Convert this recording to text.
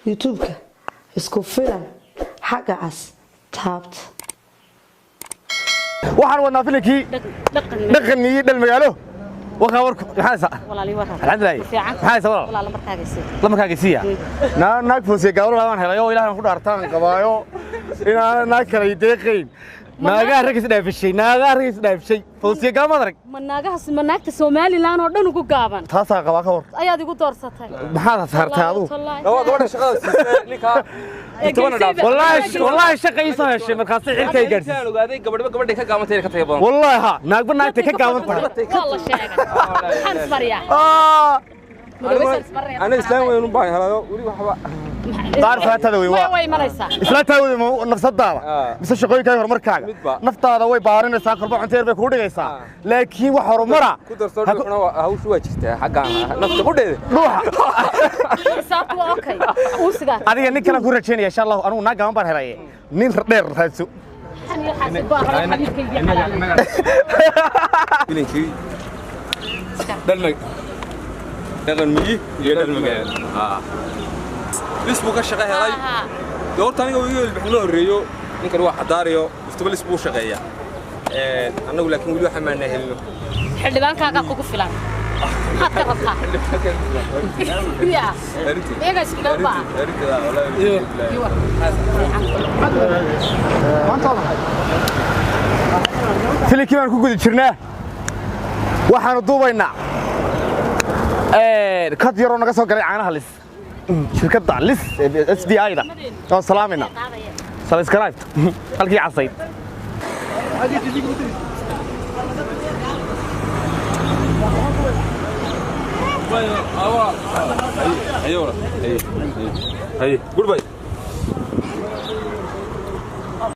YouTube-ka isku filan xagga cas taabta. Waxaan wadnaa filinkii dhaqan iyo dhal magaalo. Wakaa warku. Maxaa haysaa? Alxamdulilah. Maxaa haysaa, walaal? Lamarkaaga siiya. Naa naag Foosiya gaabro baan helay oo Ilaahan ku dhaartaan qabaayo inaana naag kale deeqayn. Naagaha rag is dhaafishay, naagaha rag is dhaafishay. Foosiya gaabro arag. Ma naagahaas, ma naagta Somaliland oo dhan ugu gaaban taasaa qabaa? Ka war ayaad igu doorsatay? Maxaad saartay adigu? Waa gabadha shaqada siisay ninka. Wallaahi wallaahi, shaqa ii soo heshay markaasi xilkay gaadhsiisay. Intaan ogaaday, gabadhba gabadhay ka gaamantay ka tayo badan. Wallaahi ha, naagba naagtay ka gaaban tahay. Waa la sheegay. Maxaan ismariyaa? Ana islaan weyn un baan helayo weli waxba. Qaar faatada wey waa. Way imanaysaa. Islaantaa wey nafsadaada mise shaqooyinkaaga, horumarkaaga? Midba. Naftaada way baarinaysaa, kolba cunto yar bay kuu dhigaysaa, laakiin wax horumara ku darso. Dhuuxna hawshu waa jirtaa xaggaan nafta qudheeda. Dhuuxa. Xisaabtu waa okay, uusigaa. Adiga nin kalan ku rajaynaya insha Allahu. Anugu naag gaaban baan helay, nin dheer raadso. Waxaan iyo xaasib baa rabay xabiibkaygii xalaal. Filinkii dhalmag dhaqan miyi iyo dhal magaalo lis buu ka shaqo helay. Dee horta aniga iga ilbixnimo horreeyo. Ninkan waa xadaariyo istuba lis buu shaqeeyaa annagu, laakiin weli waxa maanaa helino. Xildhibaankaagaa kugu filan, maxaad ka rabtaa? Ya iyaga isku meel baa. Filinkii baan ku guda jirnaa, waxaanu duubaynaa kad yaroo naga soo galay caanaha Lis, shirkadda Lis S D I da oon salaamayna. Subscribe halkii casayd. Goodbye.